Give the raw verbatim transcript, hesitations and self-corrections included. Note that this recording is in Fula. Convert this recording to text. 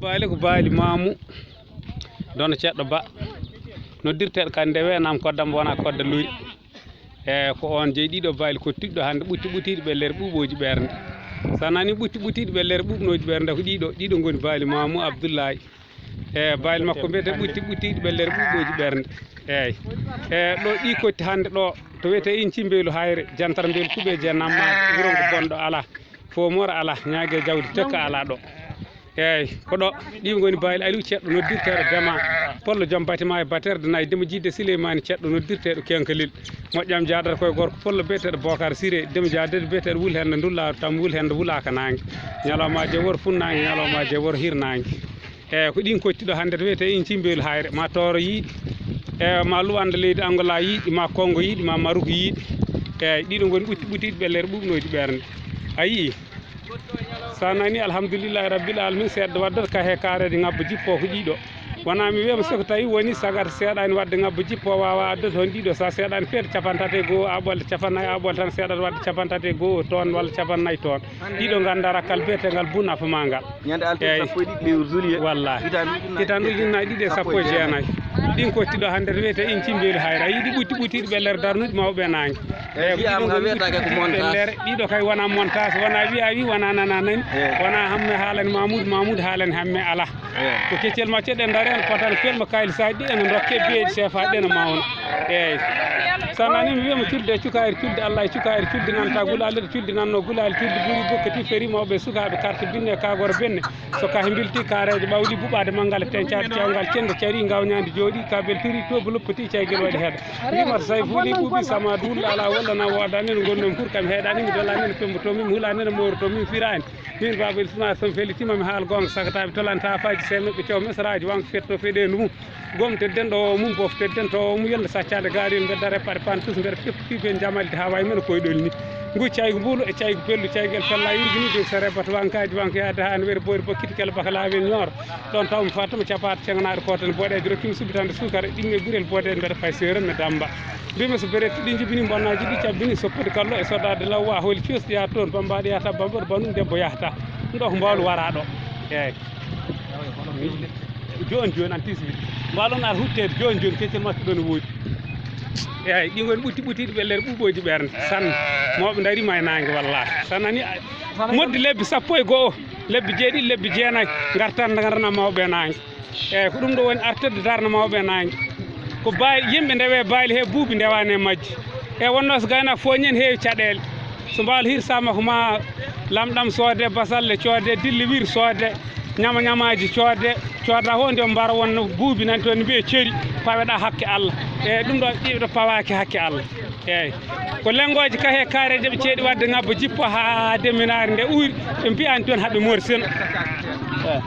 Baali ko baali maamu, dono ceɗɗo ba. Noddirteeɗo kan nde weenaam kodda mbo wona kodda lori. E ko on jeyi ɗiɗo baali ko tiɗɗo hannde ɓutti ɓuttiiɗi ɓellere ɓuuɓooji ɓernde. So a nani ɓutti ɓuttiiɗi ɓellere ɓuuɓnooji ɓernde ko ɗiɗo, ɗiɗo ngoni baali maamu Abdullahi. E baali makko mbiyete ɓutti ɓuttiiɗi ɓellere ɓuuɓnooji ɓernde. Eeyi. E ɗo ɗi kotti hannde ɗo to wiyete in cimbeylu hayre, jantar mbel kuɓe je nammaade, wurongo bonɗo alaa. Fof mora alaa, ñaage jawdi tekka alaa ɗo. Eeyi, ko ɗo ɗi ngoni baali Aliou Ceɗɗo noddirteeɗo Dema, Pollo joom batima e baterde nayi, Dema jiide Sileymaani Ceɗɗo noddirteeɗo Kenkalel. Moƴƴam jaadata koye gorko Pollo biyeteeɗo Bokar Siré, Dema jaadata biyeteeɗo Wul Hennde Ndullaaru Tam, Wul Hennde wulaaka naange. Ñalawma je wor funnaange, ñalawma je wor hirnaange. Eeyi, ko ɗin kotti ɗo hannde to wiyete in cimbeylu hayre, ma tooro yiiɗi, e ma luwanda leydi Angola yiiɗi, ma Kongo yiiɗi, ma Maruk yiiɗi. Eeyi, ɗiɗo ngoni ɓutti ɓuttiiɗi ɓellere ɓuuɓnooji ɓernde. A yii? So a nani, alhamdulillahi rabbil alamin, seeɗa waddata ka he kaareeje ngabba jippo ko ɗiɗo. Wona mi wiya mo, so ko tawi woni sagata seeɗaani wadde ngabba jippo, waawa addude hon ɗiɗo, so a seeɗaani feede capanɗe tati e goo, a ɓolta capanɗe nayi, a ɓolta tan seeɗata wadde capanɗe tati e goo toon walla capanɗe nayi toon. Ɗiɗo nganndaa rakkal biyeteegal bu nafa ma ngal. Ñande altine sappo e ɗiɗi lewru juillet. Wallahi. Hitaan ujunnaji ɗiɗi e sappo e jeenayi. Ɗin kotti ɗo hannde to wiyete in cimbeylu hayre. A yiɗi ɓutti ɓuttiiɗi ɓellere darnuɗi mawɓe naange. Eeyi, ko ɗiɗo ngoni ɓutti ɓuttiiɗi ɓellere. Ɗiɗo kay wona montage, wona wiya wi, wona nana nani. Wona hamme haalani Mamoudou, Mamoudou haalani hamme alaa. Ko keccel macce ɗen ndari en potano pelma kaylisaji ɗi ene dokke beeɗi seefaji ɗi ene mawna. Eeyi. So a nani mi wiya mo culde e cukayri culde Allah e cukayri culde nanta gulali ɗo culde nanno gulali culde buri bokkati feri mawɓe sukaaɓe karte binne kagoro benne. So ka himbilti kareeje ɓawli buɓaade manngal e tencaade cawngal cennde carii ngawñaande jooɗii kabel tiri to bo loppiti caygel waɗi heɗa. Wimata so tawi fuuli ɓuuɓi sama duulla alaa walla na wooda nene ngonnomi pour kam heeɗani mi dola nene pemboto min hula nene moroto min fira en. Min baaba Ismail son fellitiima mi haal goonga sagataaɓe tolanta faaji seemeɓɓe caw mesaraaji wanko fetto feɗeendu mum. Gom tedden ɗo o mum bof tedden to o mum yonde saccaade gaariyel mbeddare paɗe pan tous mbeɗa feppi pipen jamalde haa wayi men koyɗol ni. Ngu caygu mbuulu e caygu pellu caygel fella yurgini de sere bata wankaaji wanko yaade haa ne were boori bokkiti kala baka laawel ñooro. Ɗon taw mi fattuma capaata ceŋanaaɗo kootan boɗeejo rokkimi subitande suukara ɗimme gurel boɗeejo mbeɗa fay seeron mi damba. Mbimi so beretti ɗi njibini bonnaaji ɗi cabbini soppude kallo e soddaade law wa holi cusɗi yaha toon bambaɗo yahata bambaɗo banum debbo yahata. Ɗum ɗo ko mbawlu wara ɗo. Eeyi. Jooni jooni an tiswi mbalon ar hutteede jooni jooni keccel makko ɗo no woodi. Eeyi, ɗi ngoni ɓutti ɓuttiiɗi ɓellere ɓuuɓooji ɓernde sanne. Mawɓe ndariima e naange wallahi. So a nani moddi lebbi sappo e go'o, lebbi jeeɗiɗi, lebbi jeenayi ngartan ngarana mawɓe e naange. Eeyi, ko ɗum ɗo woni artirde darna mawɓe e naange. Ko baali yimɓe ndewe baali he buubi ndewaani e majji. E wonno so gaynaako fof ñen heewi caɗeele. So mbawlo hirsaama ko ma lamɗam soode, basalle coode, dille wir soode, ñama ñamaaji coode, cooda ho nde mbara won buubi nan toon mbiye ceri paweɗa hakke Allah. Eeyi, ɗum ɗo ƴiiwɗo pawaaki hakke Allah. Eeyi. Ko lenngooji ka he kaareeje ɓe ceeɗi waɗde ngabba jippo haa deminaare nde uuri, ɓe mbiyaani toon haɓe mori seno. Eeyi.